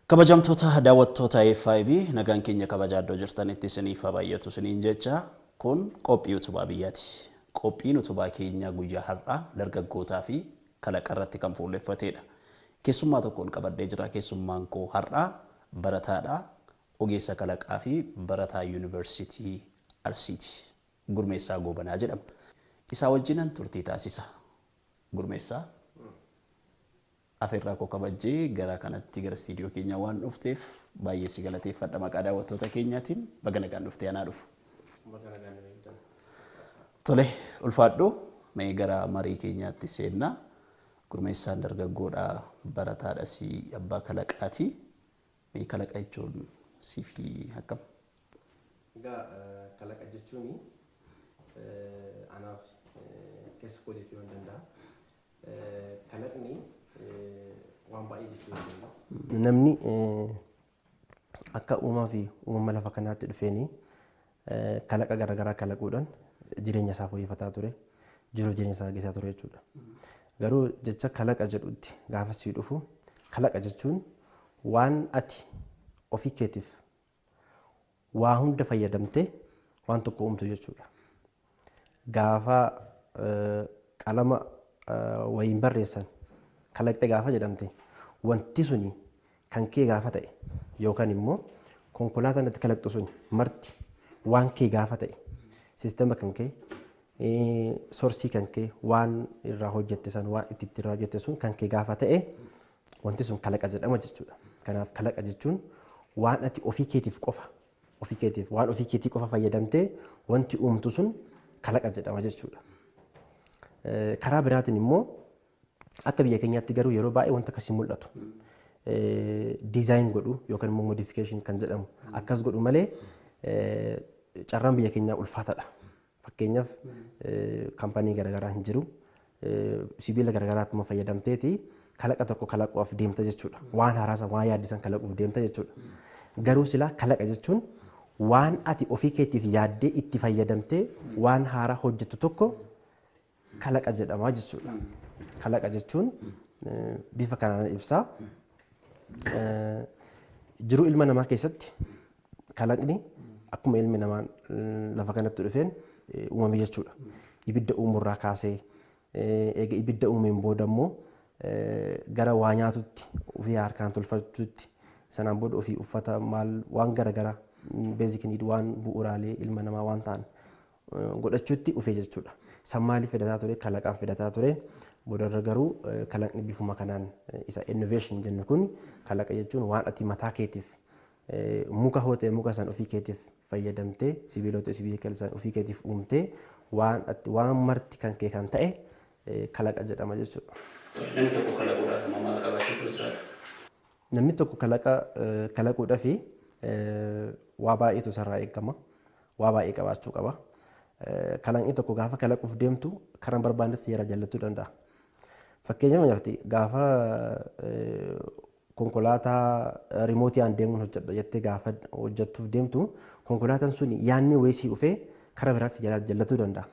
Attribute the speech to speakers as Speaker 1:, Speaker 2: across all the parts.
Speaker 1: Kabajamtoota daawwattoota FIB, nagaan keenya kabajaa iddoo jirtanitti isiniif haa baay'atu isiniin jecha. Kun qophii utubaa biyyaati. Qophiin utubaa keenya guyyaa har'aa dargaggootaa fi kalaqa irratti kan fuulleffatedha. Keessummaa tokkoon qabadhee jira. Keessummaan koo har'aa barataadha. Ogeessa kalaqaa fi barataa Yuunivarsiitii Arsiiti. Gurmeessaa Goobanaa jedhama. Isaa wajjinan turtii taasisa. Gurmeessaa, afeerraa koo kabajjee gara kanatti, gara istiidiyoo keenyaa waan dhufteef baay'ee si galateeffadha maqaa daawwattoota keenyaatiin. Baga nagaan dhuftee, anaa dhufu. Tole, ulfaadhu. Mee gara marii keenyaatti seennaa. Gurmeessaan dargaggoodha, barataadhas, abbaa kalaqaati. Mee kalaqa jechuun siif akkam?
Speaker 2: Egaa kalaqa jechuun anaaf keessa koo jechuu nan danda'a. Kalaqni waan baay'ee jechuu ni danda'a. Namni akka uumaa fi uumama lafa kanaatti dhufeeni kalaqa garaagaraa kalaquudhaan jireenya isaa fooyyeffataa ture, jiruu jireenya isaa gaggeessaa ture jechuudha. Garuu jecha kalaqa jedhutti gaafa sii dhufu, kalaqa jechuun waan ati ofii keetiif waa hunda fayyadamtee waan tokko uumtu jechuudha. Gaafa qalama wayiin barreessan kalaqxe gaafa jedhamte, wanti suni kan kee gaafa ta'e, yookaan immoo konkolaataan ati kalaqxu suni marti waan kee gaafa ta'e, siistema kan kee, source kan kee, waan irraa hojjette san, waan itti irraa hojjette sun kan kee gaafa ta'e, wanti sun kalaqa jedhama jechuudha. Kanaaf kalaqa jechuun waan ati ofii keetiif qofa, ofii keetiif, waan ofii keetii qofa fayyadamtee wanti uumtu sun kalaqa jedhama jechuudha. Karaa biraatiin immoo akka biyya keenyaatti garuu yeroo baay'ee wanta akkasii mul'atu. Design godhu yookaan immoo modification kan jedhamu akkas godhu malee carraan biyya keenyaa ulfaataadha. Fakkeenyaaf kaampanii garaagaraa hin jiru. Sibiila garaagaraatti immoo fayyadamteeti kalaqa tokko kalaquuf deemta jechuudha. Waan haaraa, waan yaaddisan kalaquuf deemta jechuudha. Garuu silaa kalaqa jechuun waan ati ofii keetiif yaaddee itti fayyadamtee waan haaraa hojjettu tokko kalaqa jedhama jechuudha. Kalaqa jechuun bifa kanaan ibsaa. Jiruu ilma namaa keessatti kalaqni akkuma ilmi namaa lafa kanatti dhufeen uumame jechuudha. Ibidda uumurraa kaasee, eega ibidda uumeen booda immoo gara waa nyaatutti, ofii harkaan tolfachuutti, sanaan booda ofii uffata maal waan garaagaraa, basic need, waan bu'uuraalee ilma namaa waan ta'an godhachuutti dhufe jechuudha. San maaliif fidataa ture? Kalaqaan fidataa ture. Boodarra garuu kalaqni bifuma kanaan isa innovation jennu kun, kalaqa jechuun waan ati mataa keetiif, muka hoo ta'e muka san ofii keetiif fayyadamtee, sibiilota sibiila san ofii keetiif uumtee, waan waan marti kan kee kan ta'e kalaqa jedhama jechuudha.
Speaker 1: Namni tokko kalaquudhaaf maal qabaachuutu jiraata?
Speaker 2: Namni tokko kalaqa kalaquudhaaf waa baay'eetu isarraa eegama. Waa baay'ee qabaachuu qaba. Kalaqni tokko gaafa kalaquuf deemtu karaa barbaannes seera jallachuu danda'a. Fakkeenyaaf gaafa konkolaataa remote deemuun hojjedha jettee gaafa hojjettuuf deemtu, konkolaataan sun yaadni wayii sii dhufee karaa biraatti jallachuu danda'a.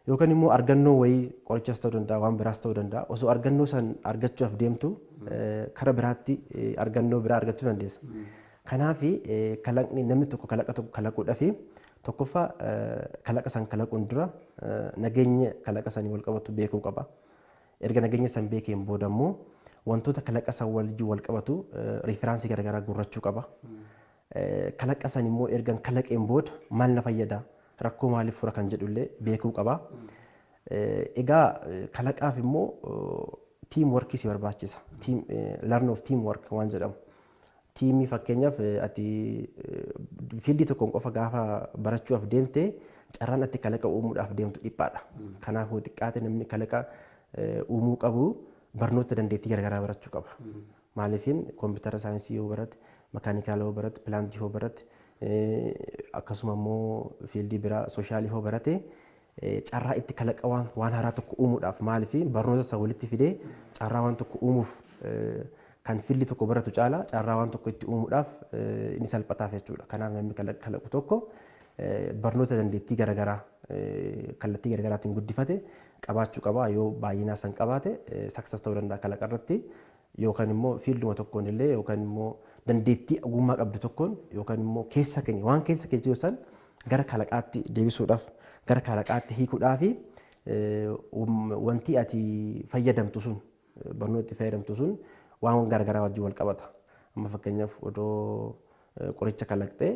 Speaker 2: Yookaan immoo argannoo wayii, qorichas ta'uu danda'a, waan biraas ta'uu danda'a. Osoo argannoo san argachuudhaaf deemtu karaa biraatti argannoo biraa argachuu dandeessa. Kanaaf kalaqni, namni tokko kalaqa tokko kalaquudhaaf, tokkoffaa kalaqa san kalaquun dura nageenya kalaqa sanii wal qabatu beekuu qaba. Erga nageenya san beekeen booda immoo wantoota kalaqa san wajjin wal qabatu reference garaagaraa guurrachuu qaba. Kalaqa san immoo erga kalaqeen booda maal na fayyada, rakkoo maaliif fura kan jedhullee beekuu qaba. Egaa kalaqaaf immoo team work si barbaachisa. Team learn of team work waan jedhamu. Team fakkeenyaaf ati field tokkoon qofa gaafa barachuudhaaf deemte, carraan ati kalaqa uumuudhaaf deemtu dhiphaadha. Kanaafuu xiqqaate namni kalaqa uumuu qabu barnoota dandeettii garaagaraa barachuu qaba. Maaliifin computer science yoo barate, mechanical yoo barate, plant yoo barate, akkasuma immoo field biraa social yoo barate, carraa itti kalaqa waan haaraa tokko uumuudhaaf, maaliif barnoota isa walitti fidee carraa waan tokko uumuuf kan field tokko baratu caala carraa waan tokko itti uumuudhaaf inni salphataaf jechuudha. Kanaaf namni kalaqu tokko barnoota dandeettii garaagaraa kallattii garaagaraatiin guddifate qabaachuu qaba. Yoo baay'inaa san qabaate success ta'uu danda'a kalaqa irratti. Yookaan immoo fiilduma tokkoon illee yookaan immoo dandeettii ogummaa qabdu tokkoon yookaan immoo keessa keenya waan keessa kee jiru san gara kalaqaatti deebisuudhaaf gara kalaqaatti hiikuudhaaf wanti ati fayyadamtu sun barnoota itti fayyadamtu sun waan garaagaraa wajjin wal qabata. Amma fakkeenyaaf odoo qoricha kalaqxee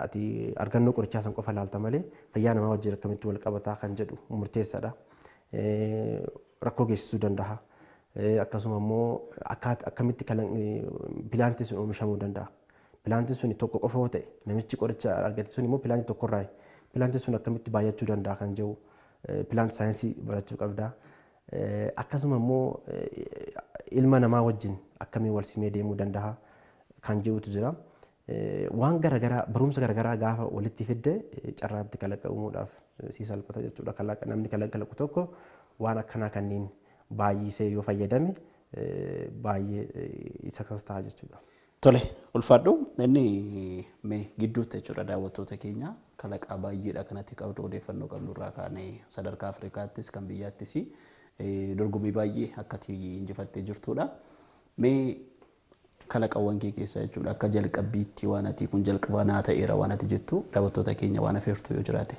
Speaker 2: ati argannoo qorichaa san qofa ilaalta malee fayyaa namaa wajjin akkamitti wal qabataa kan jedhu murteessaadha. Rakkoo geessisuu danda'a. Akkasuma immoo akkamitti pilaantii sun oomishamuu danda'a. Pilaantiin sun tokko qofa yoo ta'e namichi qoricha argate sun immoo pilaantii tokkorraa pilaantiin sun akkamitti baay'achuu danda'a kan jedhu pilaant saayinsii barachuu qabda. Akkasuma immoo ilma namaa wajjin akkamiin wal simee deemuu danda'a kan jedhutu jira. Waan garaagaraa barumsa garaagaraa gaafa walitti fidde carraatti kalaqa uumuudhaaf si salphata jechuudha. Kalaqa namni kalaqa kalaqu tokko waan akkanaa kanneen baay'isee yoo fayyadame baay'ee isa ta'a jechuudha.
Speaker 1: Tole, ulfaadhu inni mee gidduutti jechuudha daawwattoota keenya kalaqaa baay'eedha kanatti qabdu odeeffannoo qabnu irraa kaanee sadarkaa Afrikaattis kan biyyaattis dorgommii baay'ee akkati injifattee jirtudha. Mee kalaqawwan kee keessaa jechuudha akka jalqabbiitti waan ati kun jalqabaa naa ta'eera waan ati jettu daawwattoota keenya waan afeertu yoo jiraate.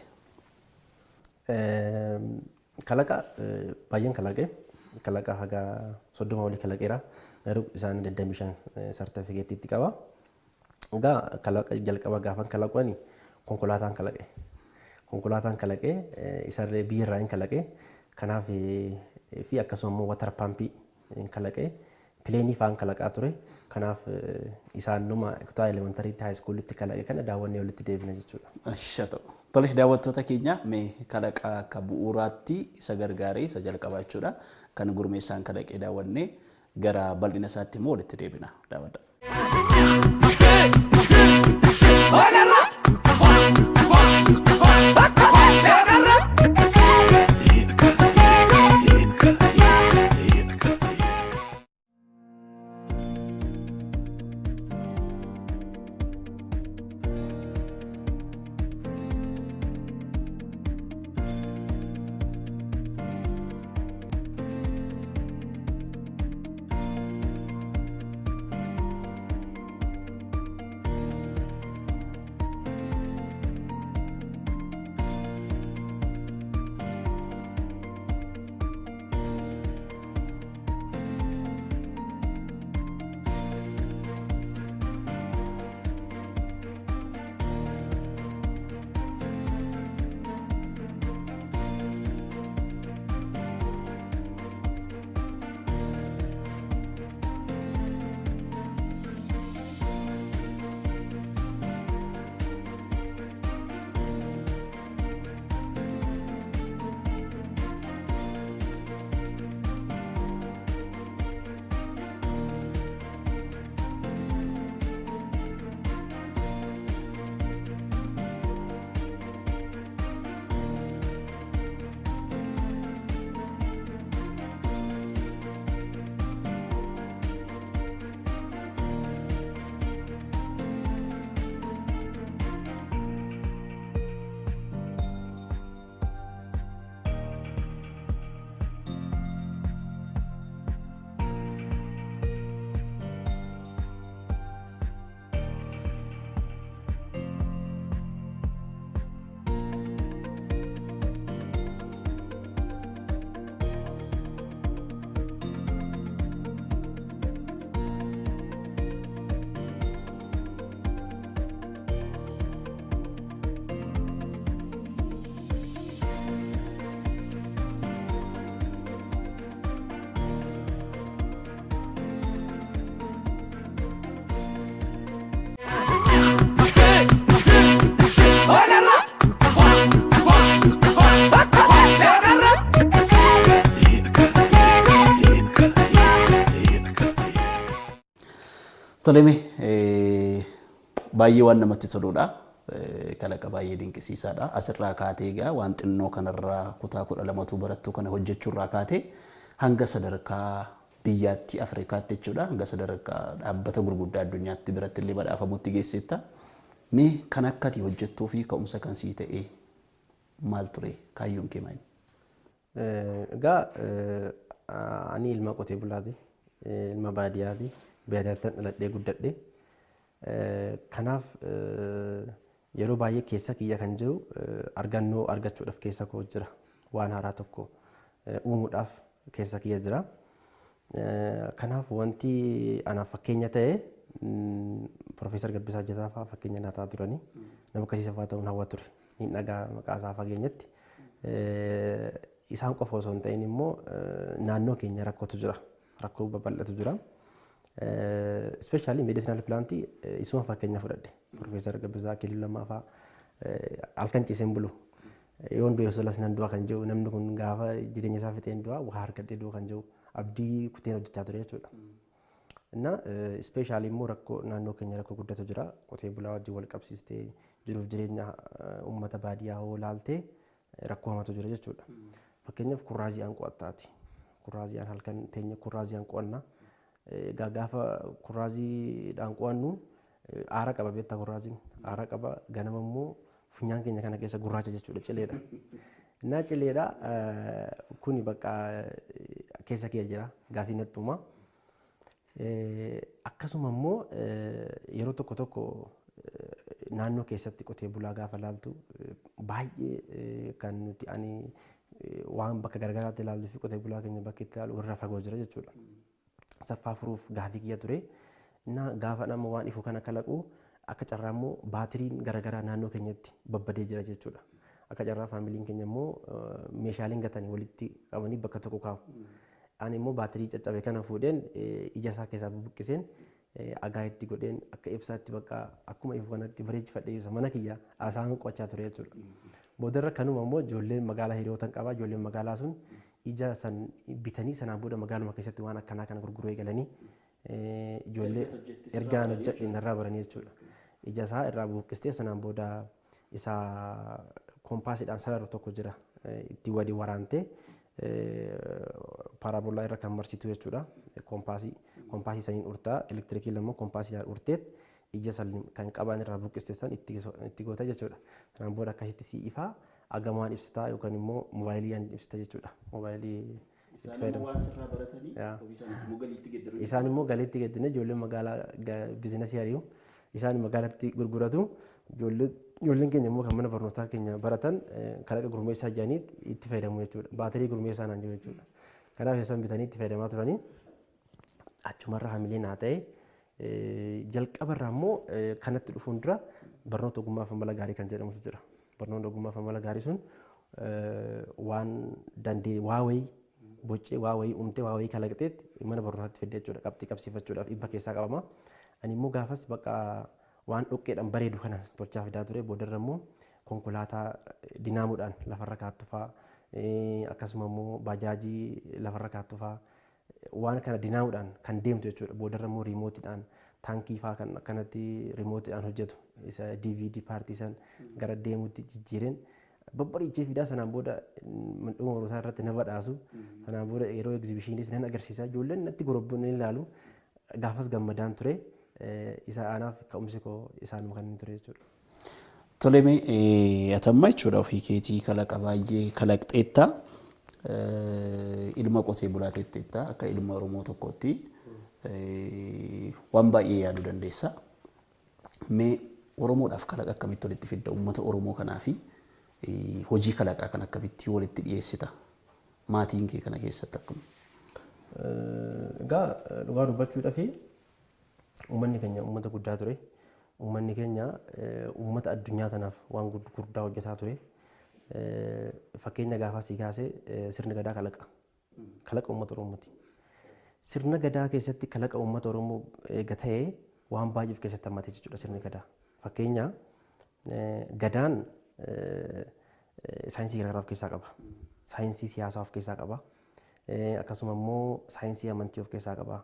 Speaker 2: Kalaqa baay'een kalaqe kalaqa haga 30 olii kalaqeera. Garuu isaan 25 sartifikeettiitti qaba. Egaa kalaqa jalqaba gaafan kalaqu ani konkolaataan kalaqe. Konkolaataan kalaqe isarree biyyarraa hin kalaqe. Kanaaf fi akkasuma immoo watar paampii hin kalaqe. Pileenii fa'aan kalaqaa ture. Kanaaf isaanuma kutaa elementariitti haayiskuulitti kalaqe kana daawwannee walitti deebina jechuudha.
Speaker 1: Asha ta'u. Tole daawwattoota keenya mee kalaqa akka bu'uuraatti isa gargaaree isa jalqabaa jechuudha. Kan gurmeessaan kalaqee daawwannee gara bal'ina isaatti immoo walitti deebina daawwadha. Tole mee baay'ee waan namatti toludha. Kalaqa baay'ee dinqisiisaadha. Asirraa kaatee egaa waan xinnoo kanarraa kutaa 12tu barattuu kana hojjechuurraa kaatee hanga sadarkaa biyyaatti Afrikaatti jechuudha. Hanga sadarkaa dhaabbata gurguddaa addunyaatti biratti illee badhaafamutti geessetta. Mee kan akka ati hojjettuu fi ka'umsa kan sii ta'e maal ture kaayyoon kee maali?
Speaker 2: Egaa ani ilma qotee bulaati. Ilma baadiyyaati. Baadiyyaatti dhaladhee guddadhe. Kanaaf yeroo baay'ee keessa kiyya kan jiru argannoo argachuudhaaf keessa koo jira. Waan haaraa tokko uumuudhaaf keessa kiyya jira. Kanaaf wanti anaaf fakkeenya ta'e Profeesar Gabbisaa Hojjetaa fa'aa fakkeenya naa ta'aa turanii nama akkasii fa'aa ta'uun hawwa ture. Niin dhagaa maqaa isaa fageenyatti. Isaan qofa osoo hin ta'in immoo naannoo keenya rakkootu jira. Rakkoo babal'atu jira. Especially medicinal plant isuma fakkeenya fudhadhe. Profeesar Gabbisaa Akiliiluu Lammaa fa'aa halkan ciiseen bulu. Yoon du'e osoo las nan du'a kan jiru namni kun gaafa jireenya isaa fixeen du'a waa argadhee du'a kan jiru abdii kuteen hojjechaa ture jechuudha. Inna ispeeshaalii immoo rakkoo naannoo keenya rakkoo guddatu jira. Qotee bulaa wajjin wal qabsiistee jiruuf jireenya uummata baadiyyaa hoo laaltee rakkoo hamatu jira jechuudha. Fakkeenyaaf kurraazi'aan qo'attaati. Kurraazi'aan halkan teenya kurraazi'aan qo'anna. Gaafa kurraaziidhaan qo'annu aara qaba beektaa kurraaziin. Aara qaba ganama immoo funyaan keenya kana keessa gurraacha jechuudha cileedha. Innaa cileedha kuni bakka keessa kee jira gaafii natti uuma. Akkasuma immoo yeroo tokko tokko naannoo keessatti qotee bulaa gaafa laaltu baay'ee kan nuti ani waan bakka garagaraatti ilaallu fi qotee bulaa keenya bakka itti ilaalu warra fagoo jira jechuudha. Saffaa furuuf gaafii kiyya ture. Innaa gaafa nama waan ifu kana kalaqu akka carraa immoo baatiriin garagaraa naannoo keenyatti babbadee jira jechuudha. Akka carraa faamiliin keenya immoo meeshaaleen gatanii walitti qabanii bakka tokko kaa'u. Ani immoo baatirii caccabe kana fuudheen ija isaa keessaa bubuqqiseen agaa itti godheen akka ibsaatti bakka akkuma ifu kanatti bareechifadhee ibsa mana kiyya asaan qo'achaa ture jechuudha. Boodarra kanuma immoo ijoolleen magaalaa hiriyootan qaba. Ijoolleen magaalaa sun ija san bitanii sanaan booda magaaluma keessatti waan akkanaa kana gurguruu eegalanii ijoollee ergaan hojjedhe narraa baranii jechuudha. Ija isaa irraa bubuqqistee sanaan booda isa koompaasiidhaan sararu tokko jira itti wadi waraantee paaraabolaa irra kan marsitu jechuudha. Koompaasii saniin urtaa elektirikii lama koompaasiidhaan urteet ija san kan qaban irraa buqqiste san itti goota jechuudha. Sanaan booda akkasitti si ifaa agamaan ibsitaa yookaan immoo moobaayilii ibsita jechuudha. Moobaayilii itti fayyadamu. Isaan immoo galiitti geddine ijoolleen magaalaa biizinasii ari'u. Isaan magaalatti gurguratu. Ijoolleen keenya immoo kan mana barnootaa keenya baratan kalaqa gurmeessaa jedhanii itti fayyadamu jechuudha. Baatirii gurmeessaa naan jiru jechuudha. Kanaaf isaan bitanii itti fayyadamaa turanii achumarra hamilee naa ta'e jalqabarraa immoo kanatti dhufuun dura barnoota ogummaa fi amala gaarii kan jedhamutu jira. Barnoonni ogummaa fi amala gaarii sun waan dandee waa wayii boccee waa wayii uumtee waa wayii kalaqxeetti mana barnootaatti fidde jechuudha. Qabxii qabsiifachuudhaaf dhibba keessaa qabama. Ani immoo gaafas bakka waan dhoqqeedhaan bareedu kana tolchaa fidaa ture boodarra immoo konkolaataa dinaamuudhaan lafarra kaattu fa'aa akkasuma immoo baajaajii lafarra kaattu fa'aa waan kana dinaamuudhaan kan deemtu jechuudha. Boodarra immoo riimootiidhaan taankii fa'aa kan akkanatti riimootiidhaan hojjetu isa DVD paartii san gara deemutti jijjiireen babbareechee fidaa sanaan booda dhuma barumsaa irratti na badhaasu. Sanaan booda yeroo egzibishiinis nan agarsiisa. Ijoolleen natti gorobboon ni ilaalu. Gaafas gammadaan ture. Isa anaaf ka'umsi koo isaanuma kan inni ture jechuudha.
Speaker 1: Tole mee atamma jechuudha ofii keetii kalaqa baay'ee kalaqxeetta. Ilma qotee bulaa teetteetta akka ilma Oromoo tokkootti waan baay'ee yaaduu dandeessa. Mee Oromoodhaaf kalaqa akkamitti walitti fidda uummata Oromoo kanaa fi hojii kalaqaa kan akkamitti walitti dhiyeessita? Maatiin kee kana keessatti akkam?
Speaker 2: Egaa dhugaa dubbachuudhaaf uummanni keenya uummata guddaa ture. Uummanni keenya uummata addunyaa tanaaf waan gurguddaa hojjetaa ture. Fakkeenya gaafa sii kaasee sirni gadaa kalaqa. Kalaqa uummata Oromooti. Sirna gadaa keessatti kalaqa uummata Oromoo eega ta'ee waan baay'ee of keessatti hammatee jechuudha sirni gadaa. Fakkeenya gadaan saayinsii garaagaraa of keessaa qaba. Saayinsii siyaasaa of keessaa qaba. Akkasuma immoo saayinsii amantii of keessaa qaba.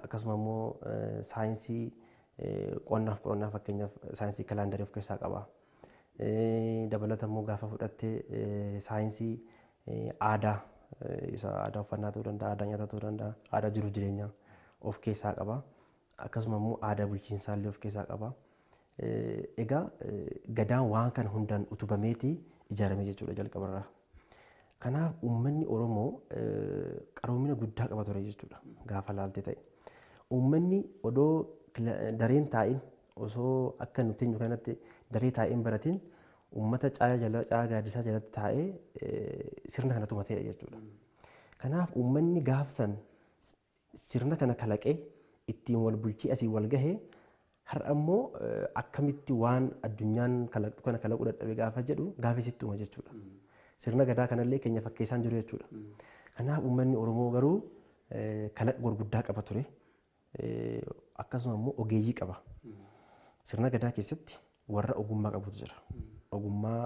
Speaker 2: Akkasuma immoo saayinsii qonnaaf qorannaa fakkeenyaaf saayinsii kalaandarii of keessaa qaba. Dabalata immoo gaafa fudhatte saayinsii aadaa isa aadaa uffannaa ta'uu danda'a, aadaa nyaataa ta'uu danda'a, aadaa jiruuf jireenyaa of keessaa qaba. Akkasuma immoo aadaa bulchiinsaa illee of keessaa qaba. Egaa gadaan waan kana hundaan utubameeti ijaarame jechuudha jalqabarraa. Kanaaf uummanni Oromoo qaroomina guddaa qaba ture jechuudha gaafa laaltee ta'e. Uummanni odoo dareen taa'in osoo akka nuti eenyu kanatti daree taa'in baratin uummata caaya jala caaya gaaddisaa jalatti taa'ee sirna kana tumateedha jechuudha. Kanaaf uummanni gaafsan sirna kana kalaqee ittiin wal bulchee asii wal gahee har'a immoo akkamitti waan addunyaan kalaqxu kana kalaquu dadhabe gaafa jedhu gaafa isitti uuma jechuudha. Sirna gadaa kanallee keenya fakkeessaan jiru jechuudha. Kanaaf uummanni Oromoo garuu kalaqa gurguddaa qaba ture. Akkasuma immoo ogeeyyii qaba. Sirna gadaa keessatti warra ogummaa qabutu jira. Ogummaa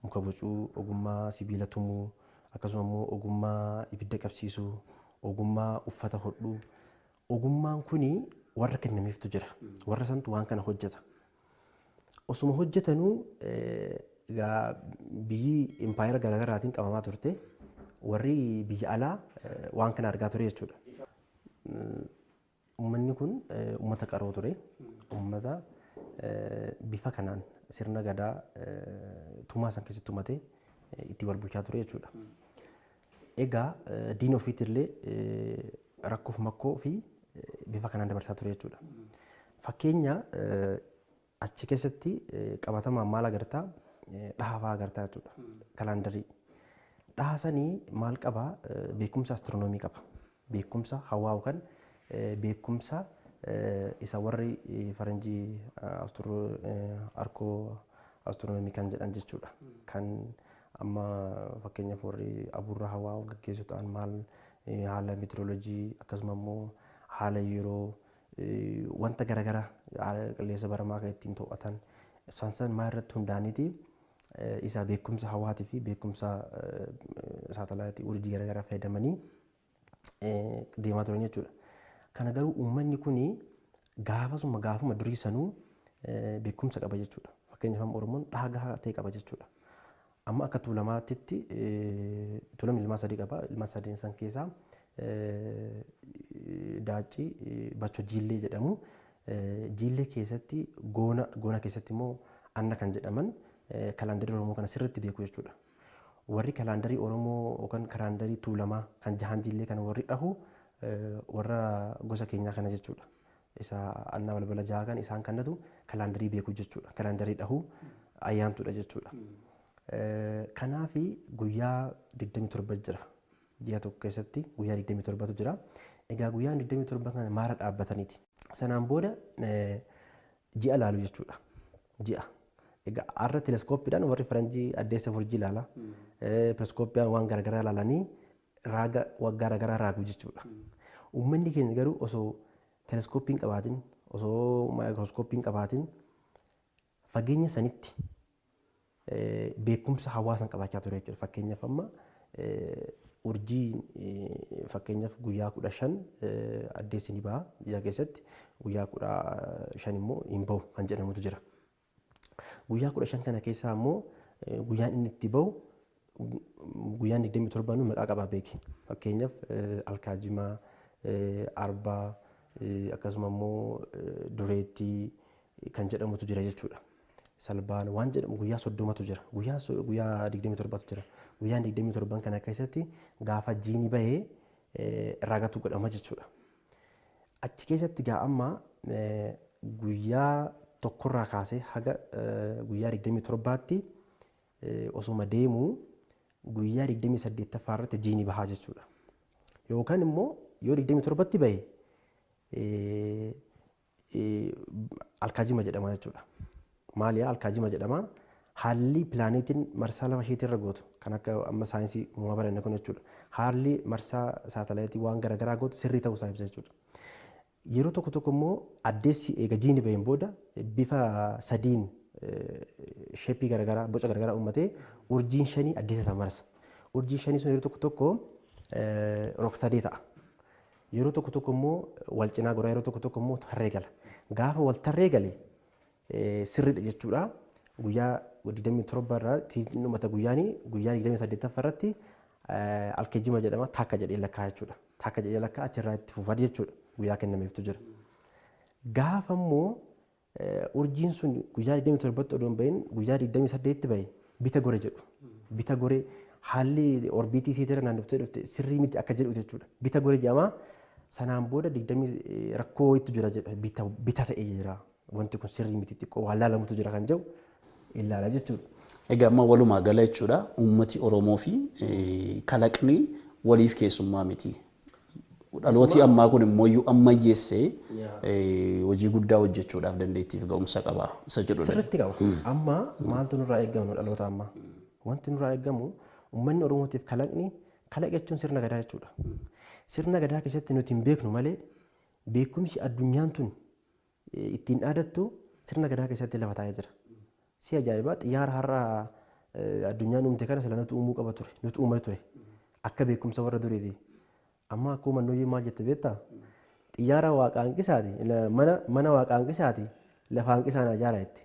Speaker 2: muka bocuu, ogummaa sibiila tumuu, akkasuma immoo ogummaa ibidda qabsiisuu, ogummaa uffata hodhuu. Ogummaan kuni warra kennameeftu jira. Warra santu waan kana hojjeta. Osuma hojjetanuu egaa biyyi impaayera garaagaraatiin qabamaa turte warri biyya alaa waan kana argaa ture jechuudha. Uummanni kun uummata qaroo ture. Uummata bifa kanaan sirna gadaa tumaa san keessatti tumatee itti wal bulchaa ture jechuudha. Egaa diina ofiitillee rakkoof makkoo fi bifa kanaan dabarsaa ture jechuudha. Fakkeenya achi keessatti qabatamaan maal agartaa? Dhaha fa'aa agartaa jechuudha. Kalaandarii. Dhaha sanii maal qabaa? Beekumsa astiroonoomii qaba. Beekumsa hawaa yookaan beekumsa isa warri faranjii arkoo astiroonoomii kan jedhan jechuudha. Kan amma fakkeenyaaf warri abuurra hawaa gaggeessu ta'an maal haala meetirooloojii akkasuma immoo haala yeroo wanta garaagaraa haala qilleensa baramaa kan ittiin to'atan isaan san maal irratti hundaa'aniiti isa beekumsa hawaatii fi beekumsa saatalaayitii urjii garaagaraa fayyadamanii deemaa turan jechuudha. Kana garuu uummanni kuni gaafasuma gaafuma durii sanuu beekumsa qaba jechuudha. Fakkeenyaaf amma Oromoon dhaha gahaa ta'e qaba jechuudha. Amma akka Tuulamaatitti Tuulamni ilmaan sadii qaba. Ilmaan sadeen san keessaa Daaccii Bachoo Jiillee jedhamu. Jiillee keessatti goona goona keessatti immoo Anna kan jedhaman kalaandarii Oromoo kana sirriitti beeku jechuudha. Warri kalaandarii Oromoo yookaan kalaandarii Tuulamaa kan jahan Jiillee kana warri dhahu warra gosa keenyaa kana jechuudha. Isa Annaa balbala jaha kan isaan kannatu kalaandarii beeku jechuudha. Kalaandarii dhahu ayyaantuudha jechuudha. Kanaafi guyyaa 27 jira. Ji'a tokko keessatti guyyaa 27tu jira. Egaa guyyaan 27 kana maara dhaabbataniiti. Sanaan booda ji'a laalu jechuudha. Ji'a. Egaa har'a teleeskooppiidhaan warri faranjii addeessa furjii ilaala. Teleeskooppiidhaan waan garaagaraa ilaalanii raaga garaagaraa raagu jechuudha. Uummanni keenya garuu osoo teleeskooppiin qabaatin osoo maayikirooskooppiin qabaatin fageenya sanitti beekumsa hawaasan qabaachaa ture jechuudha. Fakkeenyaaf amma urjii fakkeenyaaf guyyaa 15 addeessi ni baha ji'a keessatti guyyaa 15 immoo hin bahu kan jedhamutu jira. Guyyaa 15 kana keessaa immoo guyyaan inni itti bahu guyyaan 27 maqaa qabaa beeki. Fakkeenyaaf Alkaajimaa, Arbaa akkasuma immoo Dureettii kan jedhamutu jira jechuudha. Salbaan waan jedhamu guyyaa 30tu jira. Guyyaa 27tu jira. Guyyaan 27 kana keessatti gaafa jiini bahee ragatu godhama jechuudha. Achi keessatti gaa amma guyyaa tokkorraa kaasee haga guyyaa 27tti osuma deemuu guyyaa 28ffaa irratti jiini bahaa jechuudha. Yookaan immoo yoo 27tti bahe alkaajima jedhama jechuudha. Maaliyaa alkaajima jedhama. Haalli pilaaneetiin marsaa lafa isheetii irra gootu kan akka amma saayinsii uumamaa baranne kun jechuudha. Haalli marsaa saatalaayitii waan garaagaraa gootu sirrii ta'uu isaa ibsa jechuudha. Yeroo tokko tokko immoo addeessi eega jiini baheen booda bifa sadiin sheeppii garaagaraa boca garaagaraa uummatee urjiin shanii addeessa isaa marsa. Urjiin shanii sun yeroo tokko tokko rog-sadee ta'a. Yeroo tokko tokko immoo wal cinaa goraa yeroo tokko tokko immoo tarree gala. Gaafa wal tarree gale sirriidha jechuudha. Guyyaa 27 irratti dhumata guyyaanii guyyaa 28 irratti alkeejima jedhama taakka jedhee lakkaa jechuudha. Taakka jedhee lakkaa achirraa itti fufaa jechuudha. Guyyaa kennameeftu jira. Gaafa immoo urjiin sun guyyaa 27tti odoo hin bahin guyyaa 28tti bahe bita gore jedhu. Bita gore Haalli orbiitii isiitirra naannoftee dhufte sirrii miti akka jedhu jechuudha. Bita gore jedhama. Sanaan booda 20 rakkoo wayiitu jira jedha. Bita ta'ee jira. Wanti kun sirrii miti, xiqqoo waan laalamutu jira kan jedhu ilaala jechuudha.
Speaker 1: Egaa amma walumaa gala jechuudha, uummati Oromoo fi kalaqni waliif keessummaa miti. Dhalooti ammaa kun immoo iyyuu ammayyeessee hojii guddaa hojjechuudhaaf dandeettiif ga'umsa qaba isa jedhudha.
Speaker 2: Sirriitti qaba. Amma maaltu nurraa eegamu dhaloota ammaa? Wanti nurraa eegamu, uummanni Oromootiif kalaqni, kalaqa jechuun sirna gadaa jechuudha. Sirna gadaa keessatti nuti hin beeknu malee beekumsi addunyaan tun ittiin dhaadattu sirna gadaa keessatti lafa taa'ee jira. Si ajaa'ibaa, xiyyaara har'a addunyaan uumte kana sila nuti uumuu qaba ture, nuti uumee ture. Akka beekumsa warra duriiti. Amma akkuma nuyi maal jette beektaa? Xiyyaara waaqa hanqisaati, mana waaqa hanqisaati, lafa hanqisaan ijaara jette.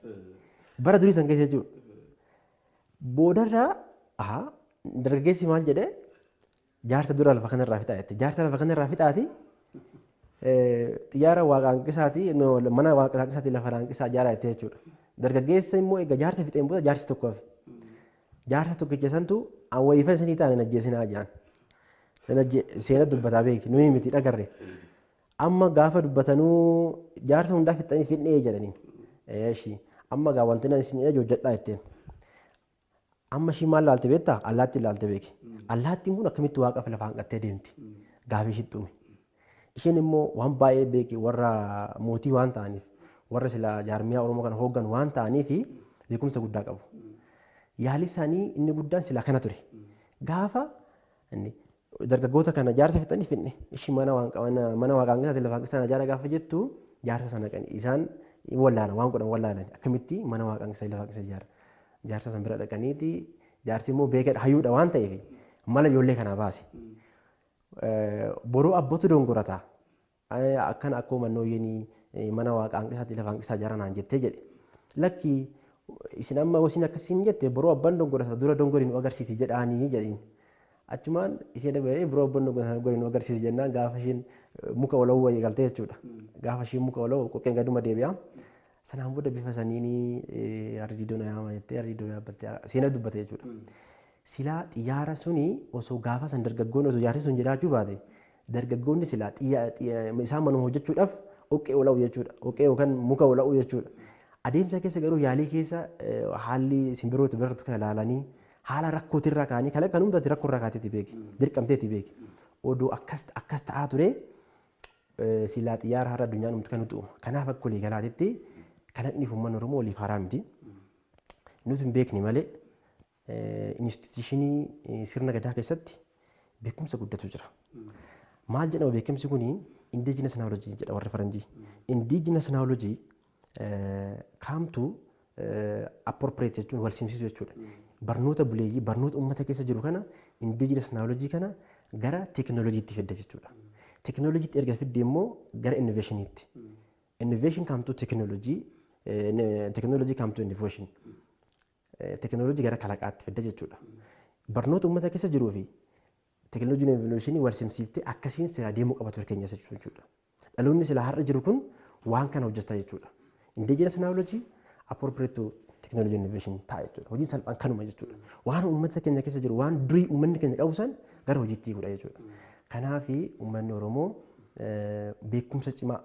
Speaker 2: Bara durii san keessa jechuudha. Boodarraa dargaggeessi maal jedhee, jaarsa dura lafa kanarraa fixaa jette. Jaarsa lafa kanarraa fixaati, xiyyaara waaqa hanqisaati, mana waaqa hanqisaati, lafa hanqisaa ijaaraa jette jechuudha. Dargaggeessa immoo egaa jaarsa fixeen booda jaarsi tokko hafe. Jaarsa tokkicha santu awwaayifan isinii ta'an hin ajjeesinaa jedhan. Seena dubbataa beeki, nuyi miti dhagarre. Amma gaafa dubbatanuu jaarsa hundaa fixanii fixnee jedhaniin. Eeshi, amma gaa wanti nan isin hojjedhaa jetteen. Amma ishii maal laalte beektaa? Allaattii laalte beeki. Allaattiin kun akkamitti waaqaaf lafa hanqattee deemti? Gaafii ishii dhume. Isheen immoo waan baay'ee beeki, warra mootii waan ta'aniif, warra sila jaarmiyaa Oromoo kana hooggan waan ta'aniif beekumsa guddaa qabu. Yaalli isaanii inni guddaan sila kana ture. Gaafa dargaggoota kana jaarsa fixanii fixne, ishii mana waaqa hanqisaa lafa hanqisaa ijaara gaafa jettu, jaarsa sana isaan wallaalan, waan godhan wallaalan, akkamitti mana waaqa hanqisaa lafa hanqisaa ijaara. Jaarsa sana bira dhaqaniiti, jaarsi immoo beekadha, hayyuudha waan ta'eef mala ijoollee kanaa baase. Boruu abbootu dongorata. Akkana akkuma mannooyyeenii mana waaqa hanqisaatti lafa hanqisaa ijaara naan jettee jedhe. Lakki, isin amma isin akkasiin jette, boruu abbaan dongorata, dura dongorii nu agarsiisi jedhaanii jedhiin. Achumaan isheen dabalee biroo abbaan dongorii nu agarsiisi jennaan, gaafa isheen muka ola'uu wayii galtee jechuudha. Gaafa isheen muka ola'uu qoqqeen gaduma deebi'a. Sanaan booda bifa saniin hardiidoo na yaama jettee hardiidoo yaabbattee seena dubbate jechuudha. Silaa xiyyaara suni osoo gaafa san dargaggoonni, osoo jaarsi sun jiraachuu baate, dargaggoonni silaa isaan manuma hojjechuudhaaf dhoqqee ola'u jechuudha. Dhoqqee yookaan muka ola'u jechuudha. Adeemsa keessa garuu yaalii keessa haalli simbirroota biratu kana ilaalanii, haala rakkootirraa ka'anii, kalaqa kan hundatti rakkoorraa kaateeti beeki, dirqamteeti beeki. Odoo akkas akkas ta'aa ture, silaa xiyyaara har'a addunyaan uumtu kan nuti uuma. Kanaaf akka walii galaatitti kalaqni uummanni Oromoo waliif haaraa miti. Nuti hin beekne malee instituushinii sirna gadaa keessatti beekumsa guddatu jira. Maal jedhama beekumsi kuni? Indigenous knowledge jedha warri faranjii. Indigenous knowledge kaamtu appropriate jechuun wal simsiisu jechuudha. Barnoota buleeyyii, barnoota uummata keessa jiru kana, indigenous knowledge kana gara teekinooloojiitti fidda jechuudha. Teekinooloojiitti erga fidde immoo gara innovationiitti. Innovation come to technology, technology come to innovation. Teekinooloojii gara kalaqaatti fidda jechuudha. Barnoota uummata keessa jiruu fi teekinooloojiin innovationii wal simsiiftee akkasiin silaa deemuu qaba ture keenya jechuudha. Dhaloonni silaa har'a jiru kun waan kana hojjeta jechuudha. Indigenous knowledge appropriate to technology innovation ta'a jechuudha. Hojiin salphaan kanuma jechuudha. Waan uummata keenya keessa jiru, waan durii uummanni keenya qabu san gara hojiitti hiikudha jechuudha. Kanaaf uummanni Oromoo beekumsa cimaa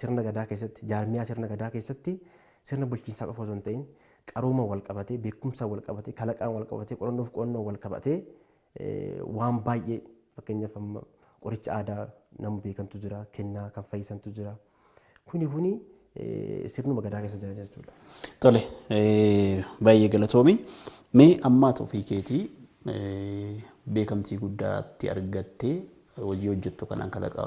Speaker 2: sirna gadaa keessatti, jaarmiyaa sirna gadaa keessatti, sirna bulchiinsaa qofa osoo hin ta'in, qarooma wal qabatee, beekumsa wal qabatee, kalaqaan wal qabatee, qorannoof qo'annoo wal qabatee waan baay'ee, fakkeenyaaf amma qoricha aadaa nama beekantu jira, kennaa kan fayyisantu jira. Kuni sirnuma gadaa keessa jira jechuudha.
Speaker 1: Tole, baay'ee galatoomi. Mee ammaatu ofii keetii beekamtii guddaatti argattee, hojii hojjettu kanaan, kalaqa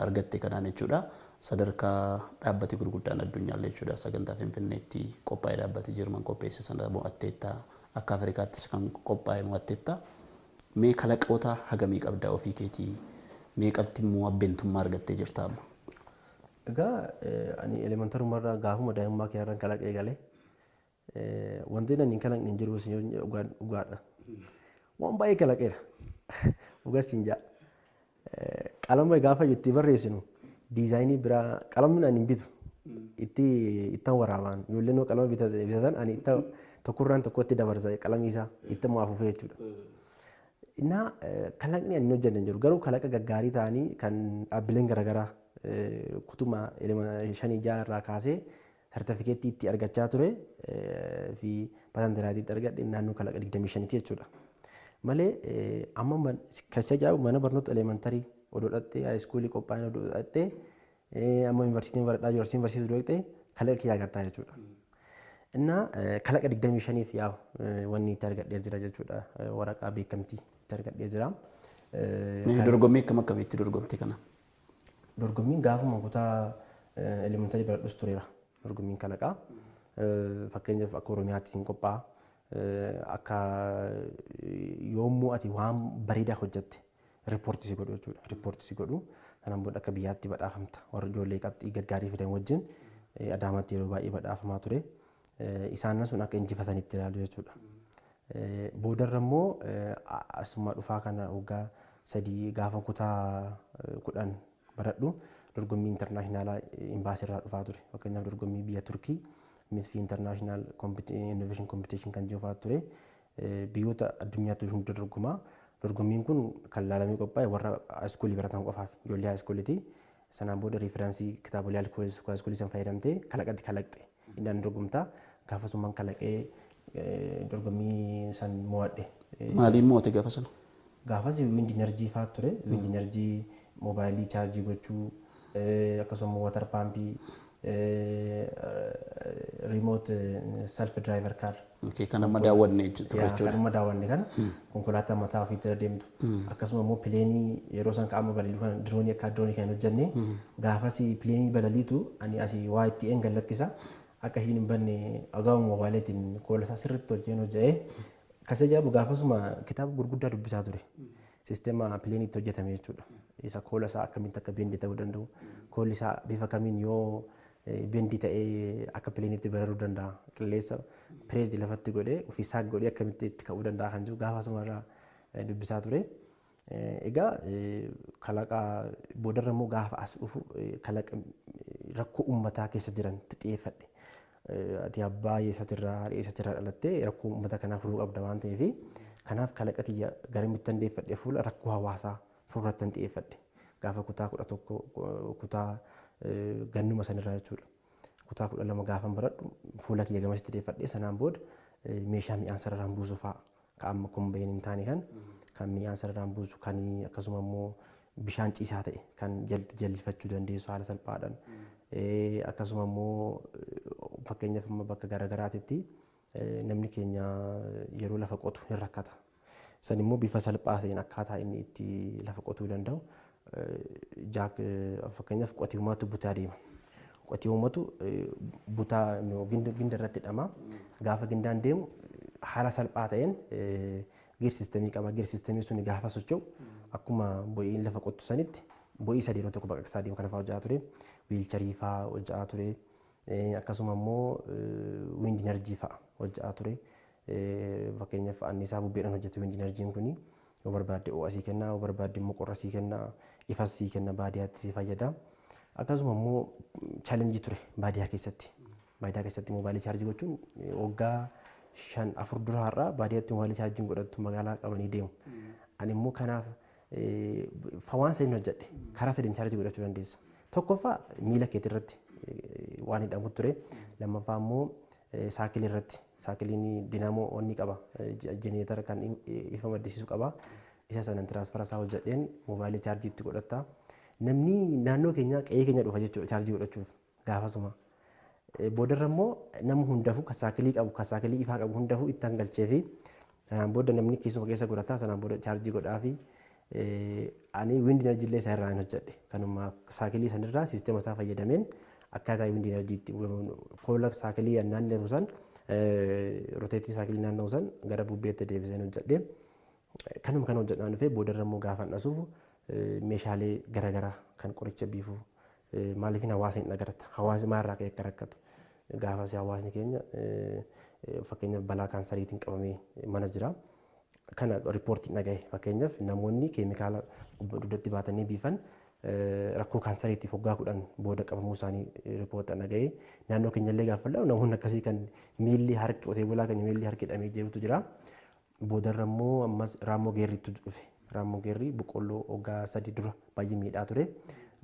Speaker 1: argatte kanaan jechuudha. Sadarkaa dhaabbati gurguddaan addunyaallee jechuudha sagantaa Finfinneetti qophaa'ee dhaabbati Jarman qopheesse sana mo'atteetta, akka Afrikaattis kan qophaa'e mo'atteetta. Mee kalaqoota hagamii qabdaa ofii keetii? Mee qabdi immoo abbeentummaa argattee jirta amma?
Speaker 2: Egaa ani elementarumarraa, gaafuma daa'imummaa kiyyaarraan kalaqa eegalee, wanti ani hin kalaqne hin jiru dhugaadha. Waan baay'ee kalaqeera. Dhugas hin jaa. Qalama gaafa itti barreessinu diizaayinii biraa, qalamni ani hin bitu. Itti ittan waraabaan ijoolleen qalama bitatan ani itta tokkorraan tokkotti dabarsa qalamii isaa itti immoo afuufee jechuudha. Innaa kalaqni ani hojjanne hin jiru garuu kalaqa gaggaarii ta'anii kan dhaabbileen garaagaraa kutuma 5 6 irraa kaasee sartifikeettii itti argachaa ture fi patantiraatii itti argadhe naannoo kalaqa 25 jechuudha. Malee amma kan si ajaa'ibu mana barnoota elementarii odoo dhattee haayiskuulii qophaa'ina odoo dhattee amma yuunivarsiitiin baradhaa jiru yuunivarsiitii odoo dhattee kalaqa kiyyaa agartaa jechuudha. Innaa kalaqa 25 yaa'u wanni itti argadhee jira jechuudha waraqaa beekamtii itti argadhee jira.
Speaker 1: Dorgommii akkam akkamitti dorgomte kana?
Speaker 2: Dorgommiin gaafuma kutaa elementarii baradhus tureera. Dorgommiin kalaqaa. Fakkeenyaaf akka Oromiyaatti siin qophaa'a. Akka yommuu ati waan bareedaa hojjette riippoortii si godhu jechuudha. Riippoortii si godhu sanaan booda akka biyyaatti badhaafamta. Warra ijoollee qabxii gaggaarii fidan wajjin Adaamaatti yeroo baay'ee badhaafamaa ture. Isaan sun akka injifatanitti ilaalu jechuudha. Boodarra immoo asuma dhufaa kana waggaa 3 gaafa kutaa 10 baradhu dorgommii intarnaashinaalaa imbaasii irraa dhufaa ture. Fakkeenyaaf dorgommii biyya Turkii Misfi International Innovation Competition kan jedhu ture. Biyyoota addunyaatti hunda dorgomaa. Dorgommiin kun kan laalamee qophaa'e warra haayiskuulii baratan qofaaf ijoollee haayiskuuliiti. Sanaan booda riiferaansii kitaabolee haayiskuulii san fayyadamtee kalaqatti kalaqxe. Inni dorgomtaa gaafasumaan kalaqee dorgommii san mo'adhe.
Speaker 1: Maaliin mo'ate gaafa sana?
Speaker 2: Gaafas wind energy fa'aa ture. Wind energy moobaayilii chaarjii gochuu akkasuma water paampii remote self driver car.
Speaker 1: Kan amma daawwanne ture jechuudha.
Speaker 2: Kan amma daawwanne kana konkolaataa mataa ofiitti irra deemtu. Akkasuma immoo pileenii yeroo san qaama balali'u kana diroonii akka diroonii kan hojjenne gaafas pileenii balaliitu ani asii waa itti een gallakkisa akka ishiin hin banne agaa'uma moobaayiliitiin koola isaa sirriitti tolcheen hojja'ee kas ajaa'ibu gaafasuma kitaaba gurguddaa dubbisaa ture. Sisteema pileenii itti hojjetame jechuudha. Isa koola isaa akkamitti akka beendi ta'uu danda'u koolli isaa bifa kamiin yoo beendi ta'ee akka pileeniitti bararuu danda'a. Qilleensa pireezi lafatti godhee ofiisaa godhee akkamitti itti ka'uu danda'a kan jiru gaafasuma irraa dubbisaa ture. Egaa kalaqa boodarra immoo gaafa as dhufu kalaqa rakkoo uummataa keessa jiran xiyyeeffadhe. Ati abbaa eessatirraa haadha eessatirraa dhalattee rakkoo uummata kanaa furuu qabda waan ta'eef kanaaf kalaqa kiyya garamitti xiyyeeffadhe fuula rakkoo hawaasaa fuulduratti xiyyeeffadhe. Gaafa kutaa 11 kutaa gannuma sanirraa jechuudha. Kutaa 12 gaafan baradhu fuula kiyya gamasitti xiyyeeffadhe sanaan booda meeshaa mi'aan sararaan buusu fa'a. Kan amma kombeen hin taane kan mi'aan sararaan buusu kan akkasuma immoo bishaan ciisaa ta'e kan jallifachuu dandeessu haala salphaadhaan. Akkasuma immoo fakkeenyaaf amma bakka garaagaraatitti namni keenya yeroo lafa qotu hin rakkata. San immoo bifa salphaa ta'een akkaataa inni itti lafa qotuu danda'u jaak fakkeenyaaf qotiyyummaatu butaa deema. Qotiyyummatu butaa ginda irratti hidhama. Gaafa gindaan deemu haala salphaa ta'een geer siistemii qaba. Geer siistemii sun gaafa socho'u akkuma bo'iin lafa qottu sanitti bo'ii sadii yeroo tokko baqaqsaa deemu kana fa'aa hojjaa ture. Wiilcharii fa'aa hojjaa ture. Akkasuma immoo wind energy fa'aa hojjaa ture. Fakkeenyaaf anniisaa bubbeedhaan hojjete wind enerjiin kuni yoo barbaadde ho'a sii kenna, yoo barbaadde immoo qorra sii kenna, ifas sii kenna baadiyyaatti si fayyada. Akkasuma immoo chaalenjii ture baadiyyaa keessatti. Baadiyyaa keessatti moobaayilii chaarjii gochuun waggaa 5 4 dura har'aa baadiyyaatti moobaayilii chaarjiin godhattu magaalaa qabanii deemu. Ani immoo kanaaf waan sadiin hojjedhe karaa sadiin chaarjii godhachuu dandeessa. Tokkoffaa miila keetii irratti waan hidhamu ture. Lammaffaa immoo saakilii irratti saakiliin dinaamoo onni qaba jenereetara kan ifa maddisiisu qaba. Isa sanan tiraansfara isaa hojjedheen moobaayilii chaarjii itti godhatta. Namni naannoo keenya qe'ee keenya dhufa jechuudha chaarjii godhachuuf gaafasuma. Boodarra immoo nama hundafuu kan saakilii qabu kan saakilii ifaa qabu hundafuu itti hangalchee fi sanaan booda namni keessuma keessa godhata sanaan booda chaarjii godhaa fi ani wind energy illee isa irraa hin hojjedhe. Kanuma saakilii sanirraa siisteema isaa fayyadameen akkaataa wind energy itti koola saakilii naanna'u san roteetii saakilii naanna'u san gara bubbeetti deebiseen hojjedhe. Kanuma kana hojjedhaan dhufee boodarra immoo gaafa dhasuuf meeshaalee garaagaraa kan qoricha biifu maaliifin hawaasa hin agarta hawaasni maalirraa ka'e akka rakkatu gaafas hawaasni keenya fakkeenyaaf balaa kaansariitiin qabamee mana jira. Kana riippoortiin dhagaye fakkeenyaaf namoonni keemikaala dugdatti baatanii biifan Rakkoo kaansariitiif waggaa 10 booda qabamuu isaanii riipoortii dhaga'ee naannoo keenyallee gaafa ilaalu namoonni akkasii kan miilli harki qotee bulaa keenya miilli harki hidhamee jirutu jira. Boodarra immoo ammas raammoo geerriitu dhufe. Raammoo geerrii boqqolloo waggaa 3 dura baay'ee miidhaa ture.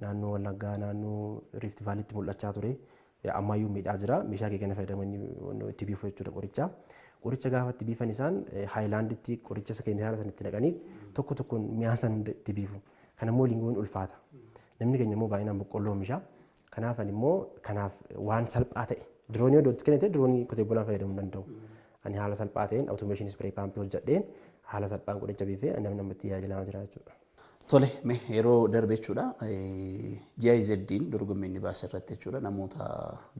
Speaker 2: Naannoo Wallaggaa naannoo Rift Vaaliitti mul'achaa ture. Ammayyuu miidhaa jira. Meeshaa kee kana fayyadamanii itti biifu jechuudha qoricha. Qoricha gaafa itti biifan isaan haayilaanditti qoricha isa keemikaala sana itti naqanii tokko tokkoon mi'aa sana hunda itti biifu. Kana immoo lingoon ulfaata. Namni keenya immoo baay'inaan boqqolloo oomisha. Kanaaf ani immoo kanaaf waan salphaa ta'e diroonii odoo itti kennite diroonii qotee bulaan fayyadamuu danda'u. Ani haala salphaa ta'een automation spray pump hojjedheen haala salphaan qoricha biifee namni namatti tajaajilamaa jira jechuudha.
Speaker 1: Tole, mee yeroo darbe jechuudha GIZ'n dorgommii inni baase irratti jechuudha namoota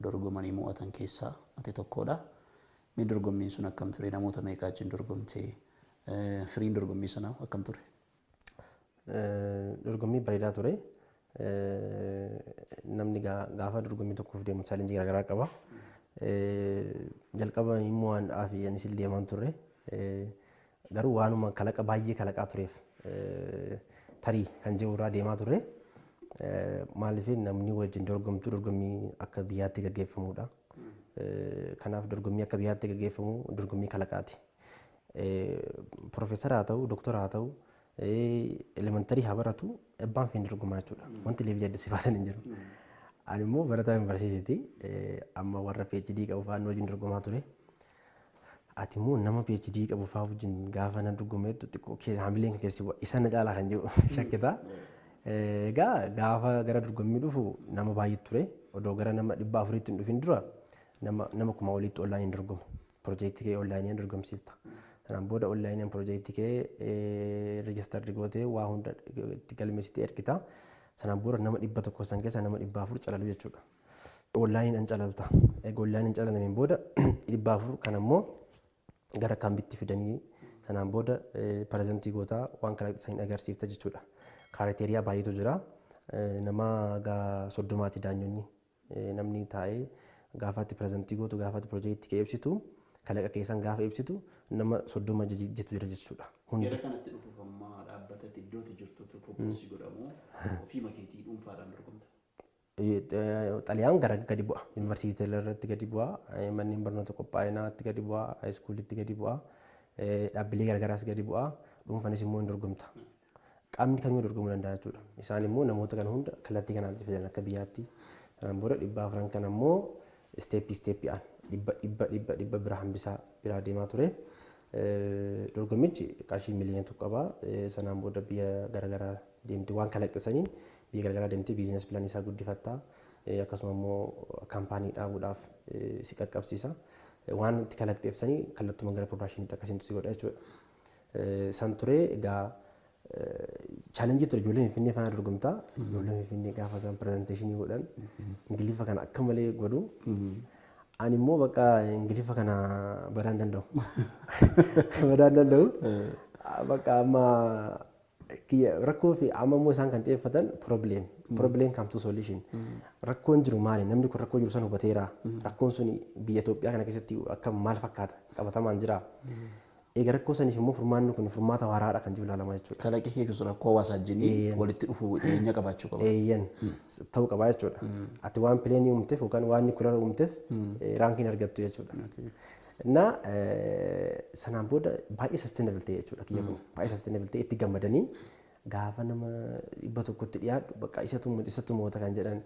Speaker 1: dorgomanii mo'atan keessaa ati tokkodha. Mee dorgommiin sun akkam ture? Namoota meeqa wajjin dorgomtee? Firiin dorgommii sanaa akkam ture?
Speaker 2: Dorgommii bareedaa ture. Namni gaafa dorgommii tokkoof deemu chaalenjii garaagaraa qaba. Jalqaba immoo waan dhaafi anis illee deemaan turre. Garuu waanuma kalaqa baay'ee kalaqaa tureef tarii kan jiru irraa deemaa turre. Maaliif namni wajjin dorgomtu dorgommii akka biyyaatti gaggeeffamudha. Kanaaf dorgommii akka biyyaatti gaggeeffamu dorgommii kalaqaati. Profeesara haa ta'u, doktora haa ta'u, elementarii haa baratu abbaan feene dorgomaa jechuudha. Wanti leevilii adda si baasan hin jiru. Ani immoo barataa yuunivarsiitiiti. Amma warra PhD qabu fa'aa wajjin dorgomaa ture. Ati immoo nama PhD qabu fa'aa wajjin gaafa na dorgomeettu xiqqoo keessa hamileen kan keessi bu'a. Isa na caalaa kan jiru shakkita. Egaa gaafa gara dorgommii dhufu nama baay'ee ture. Odoo gara nama 400tti hin dhufin dura nama 1000 olitti onlaayiniin dorgoma. Piroojeektii kee onlaayiniin dorgomsiifta. Sanaan booda onlaayiniin piroojeektii kee reejistarri gootee waa hunda itti galmeessitee ergita. Sanaan booda nama 100 san keessaa nama 400 calalu jechuudha. Onlaayiniin calalta. Egaa onlaayiniin calalameen booda 400 kan ammoo gara kaambitti fidanii sanaan booda pirezentii gootaa waan kana isaanii agarsiifta jechuudha. Kaareteriyaa baay'eetu jira. Nama 30 daanyonni namni taa'ee gaafa itti pirezentii gootu gaafa itti piroojeektii kee ibsitu kalaqa keessan gaafa ibsitu nama 30 jijjiitu jira jechuudha.
Speaker 1: Hundi. Gara kanatti dhufuuf amma dhaabbatatti iddootti jirtutti propoosi godhamu ofii makeetii dhuunfaadhaan dorgomta.
Speaker 2: Xaliyaan gara gadi bu'a. Yuunivarsiitii irratti gadi bu'a. Manneen barnoota qophaa'inaatti gadi bu'a. Haayiskuulitti gadi bu'a. Dhaabbilee garagaraas gadi bu'a. Dhuunfanis immoo hin dorgomta. Qaamni kamiyyuu dorgomuu danda'a jechuudha. Isaan immoo namoota kana hunda kallattii kanaan itti fidan akka biyyaatti. Sanaan booda 400 kan ammoo isteeppii isteeppiidhaan dhibba dhibba dhibba dhibba bira hambisaa biraa deemaa ture. Dorgommichi qarshii miliyoona 1 qaba. Sanaan booda biyya garaagaraa deemte waan kalaqxisaniin biyya garaagaraa deemtee biizines pilaanii isaa guddifatta. Akkasuma immoo kaampaanii dhaabuudhaaf si qaqqabsiisa. Waan itti kalaqxeebsanii kallattuma gara piroodaakshiniitti akkasiin si godha jechuudha. San ture egaa chaalenjii ture ijoollee Finfinnee faana dorgomtaa. Ijoollee Finfinnee gaafa isaan pirezenteeshinii godhan Ingiliffa kana akka malee godhu. Ani immoo bakka Ingiliffa kana badaa hin danda'u. Badaa hin danda'u. Bakka amma rakkoo fi amma immoo isaan kan xiyyeeffatan problem. Problem come to solution. Rakkoon jiru maali? Namni kun rakkoo jiru sana hubateera. Rakkoon sun biyya Itoophiyaa kana keessatti akka maal fakkaata? Qabatamaan jira. Egaa rakkoo saniif immoo furmaanni kun furmaata waaraadha kan jiru ilaalamaa jechuudha.
Speaker 1: Kalaqi kee keessa rakkoo hawaasaa wajjin walitti dhufuu dhiyeenya qabaachuu qaba.
Speaker 2: Eeyyan ta'uu qaba jechuudha. Ati waan pileenii uumteef yookaan waan nikulara uumteef raankiin argattu jechuudha. Na sanaan booda baay'ee sustainable ta'e jechuudha kiyya kun. Baay'ee sustainable ta'e itti gammadanii gaafa nama 100tti dhiyaadhu bakka isatu moota kan jedhan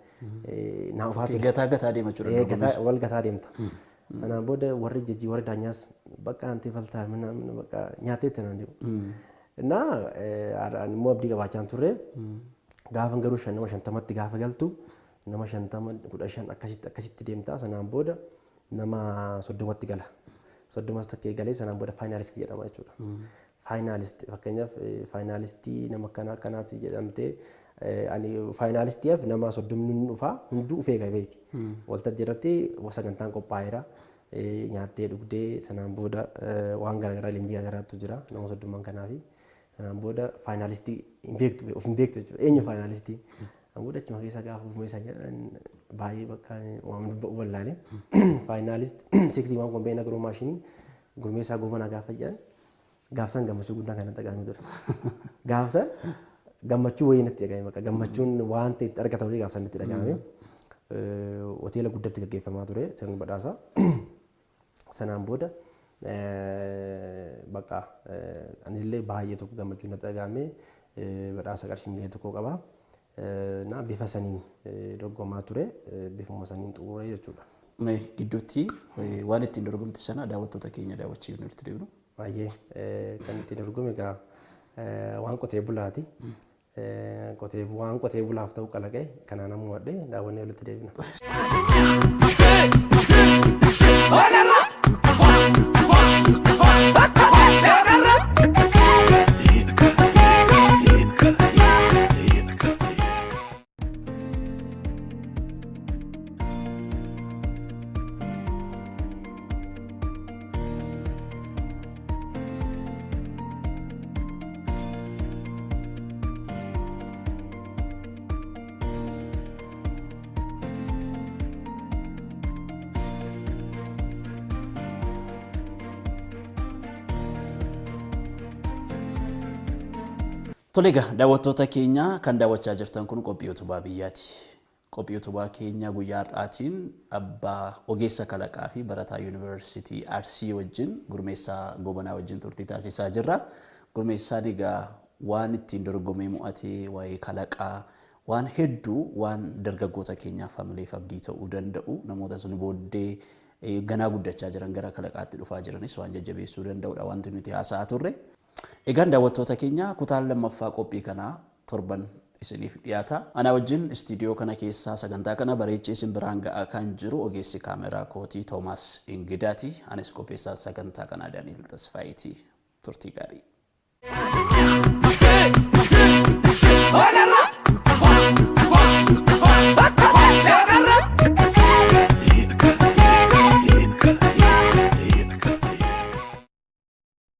Speaker 2: naa ufaa ture.
Speaker 1: Gataa gataa deema jechuudha.
Speaker 2: Wal gataa deemta. Sanaan booda warri jajjii warri daanyaas bakka anti faltaa mana bakka nyaateetti naan jedhu. Na ani immoo abdii qabaachaa turre gaafa garuu nama 50tti gaafa galtu nama 50 15 akkasitti akkasitti deemta sanaan booda nama 30tti gala. 30 takkee galee sanaan booda faayinaalistii jedhama jechuudha. Faayinaalistii fakkeenyaaf faayinaalistii nama akkana akkanaati jedhamtee ani faayinaalistiif nama 30 ni dhufa hunduu ufee beeki. Waltajjii irratti sagantaan qophaa'eera. Nyaattee dhugdee sanaan booda waan garaagaraa leenjii garaagaraatu jira nama 30 kanaafi. Sanaan booda faayinaalistii hin beektu of hin beektu jechuudha. Eenyu faayinaalistii? Sanaan booda achuma keessa gaafa ofuma isaa jedhan baay'ee bakka waan dubba'u wallaale. Faayinaalist 61 kombeen agiroo maashinii Gurmeessaa Goobanaa gaafa jedhan gaafsan gammachuu guddaan kan dhaga'amee ture. Gaafsan Gammachuu wayii natti dhagahame maqaa gammachuun waan ta'e itti argatamu gaafa sanatti dhagahame. Hoteela guddatti gaggeeffamaa ture sirni badhaasaa. Sanaan booda bakka anillee baay'ee tokko gammachuun natti dhagahame badhaasa qarshii 1 million qaba. Na bifa saniin dorgomaa ture, bifuma saniin xumure jechuudha.
Speaker 1: Mee gidduutti waan ittiin dorgomte sana daawwattoota keenya daawwachiifnu itti deebinu.
Speaker 2: Baay'ee kan ittiin dorgome egaa waan qotee bulaati. Waan qotee bulaaf ta'u kalaqee kanaan ammoo wadhee daawwannee walitti deebina.
Speaker 1: Tole egaa daawwattoota keenya, kan daawwachaa jirtan kun qophii utubaa biyyaati. Qophii utubaa keenya guyyaa har'aatiin abbaa ogeessa kalaqaa fi barataa yuunivarsiitii Arsii wajjin, Gurmeessaa Gobanaa wajjin turtii taasisaa jirra. Gurmeessaan egaa waan ittiin dorgomee mo'atee, waa'ee kalaqaa, waan hedduu, waan dargaggoota keenyaaf hamileef abdii ta'uu danda'u, namoota sun booddee ganaa guddachaa jiran, gara kalaqaatti dhufaa jiranis waan jajjabeessuu danda'udha wanti nuti haasa'aa turre. Egaan daawwattoota keenya, kutaan lammaffaa qophii kanaa torban isiniif dhiyaata. Ana wajjin istiidiyoo kana keessaa sagantaa kana bareechee isin biraan ga'aa kan jiru ogeessi kaameraa kootii Toomaas Ingidaati. Anis qopheessaa sagantaa kanaa Daani'el Tasfaayitii. Turtii gaarii.